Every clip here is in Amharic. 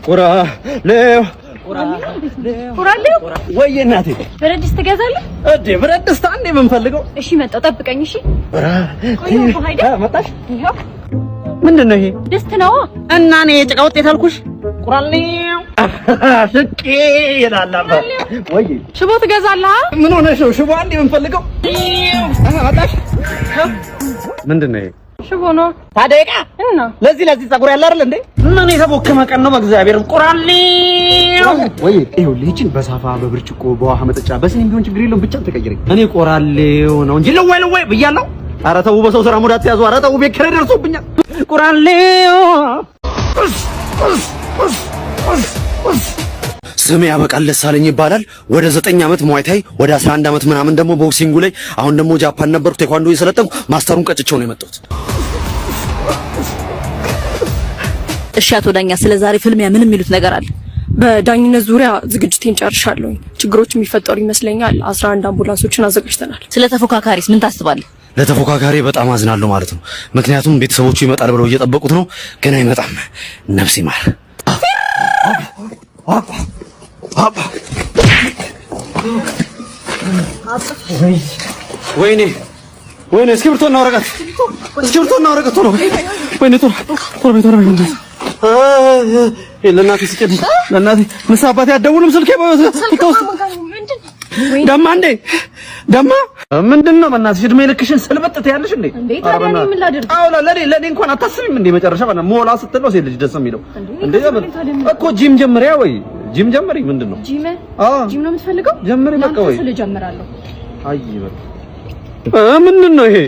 ቁራሌው ቁራሌው ወይ እናቴ፣ ብረት ድስት ትገዛለህ እንዴ? ብረት ድስት አንዴ የምንፈልገው። እሺ መጣሁ፣ ጠብቀኝ። እሺ ቆየሁ አይደል? መጣሽ? ይኸው። ምንድን ነው ይሄ? ድስት ነዋ። እና እኔ የጭቃ ውጤት አልኩሽ። ቁራሌው ሽቄ ይላል አባ። ወይ ሽቦ ትገዛለህ? ምን ሆነሽ ነው? ሽቦ አንዴ የምንፈልገው። መጣሽ? ምንድን ነው ይሄ? ሽቦ ነው። ታዲያ ዕቃ እና ለዚህ ለዚህ ፀጉር ያለ አይደል እንዴ? ምን የተቦከመ ቀን ነው በእግዚአብሔር። ቁራሌው ወይ ይኸውልህ፣ ይህችን በሳፋ፣ በብርጭቆ፣ በውሃ መጠጫ፣ በስኒም ቢሆን ችግር የለውም፣ ብቻ ተቀይረኝ። እኔ ቆራሌው ነው እንጂ ልወይ ልወይ ብያለሁ። ኧረ ተው፣ በሰው ስራ ሙዳት ያዙ። ኧረ ተው፣ ቤት ኪራይ ደርሶብኛል። ቁራሌው። ስሜ ያበቃል ደሳለኝ ይባላል። ወደ 9 ዓመት Muay Thai፣ ወደ 11 ዓመት ምናምን ደግሞ boxing ኡ ላይ፣ አሁን ደግሞ ጃፓን ነበርኩ ቴኳንዶ እየሰለጠንኩ master ኡን ቀጭቸው ነው የመጣሁት። እሺ አቶ ዳኛ፣ ስለ ዛሬ ፍልሚያ ምን የሚሉት ነገር አለ? በዳኝነት ዙሪያ ዝግጅቴን ጨርሻለሁኝ። ችግሮች የሚፈጠሩ ይመስለኛል። 11 አምቡላንሶችን አዘጋጅተናል። ስለ ተፎካካሪስ ምን ታስባለህ? ለተፎካካሪ በጣም አዝናለሁ ማለት ነው። ምክንያቱም ቤተሰቦቹ ይመጣል ብለው እየጠበቁት ነው፣ ግን አይመጣም። ነፍስ ይማር። ወይኔ ወይኔ፣ እስክሪብቶና ወረቀት፣ እስክሪብቶና ወረቀት፣ ቶሎ፣ ወይኔ፣ ቶሎ ቶሎ ቶሎ። ለእናቴ ስጭልኝ፣ ለእናቴ ንስሐ አባቴ አትደውልም፣ ስልኬ ውስጥ ደማ እንዴ ደማ ምንድን ነው? በእናትሽ እድሜ ልክሽን ስልበጥ ትያለሽ እንዴ? እንዴ ታዲያ እኔ ምን ላድርግ? አዎ ለኔ ለኔ እንኳን አታስቢም እንዴ? መጨረሻ በእናትህ ሞላ ስትል ነው ሴት ልጅ ደስ የሚለው እንዴ? እኮ ጂም ጀምሪያ ወይ ጂም ጀምሪ። ምንድን ነው? ጂም? አዎ። ጂም ነው የምትፈልገው? ጀምሪ በቃ ወይ ስል እጀምራለሁ። አይ በቃ ምንድን ነው ይሄ?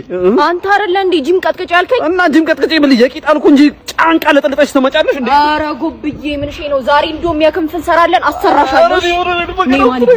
አንተ አይደለ እንዴ ጂም ቀጥቅጭ ያልከኝ? እና ጂም ቀጥቅጭ ብል የቂጥ አልኩ እንጂ ጫንቃ ለጥልጠሽ ትመጫለሽ እንዴ? ኧረ ጉብዬ ምን ሼ ነው ዛሬ? እንደውም የክንፍ እንሰራለን፣ አሰራሻለሁ። እሺ? ነይ ማንዬ።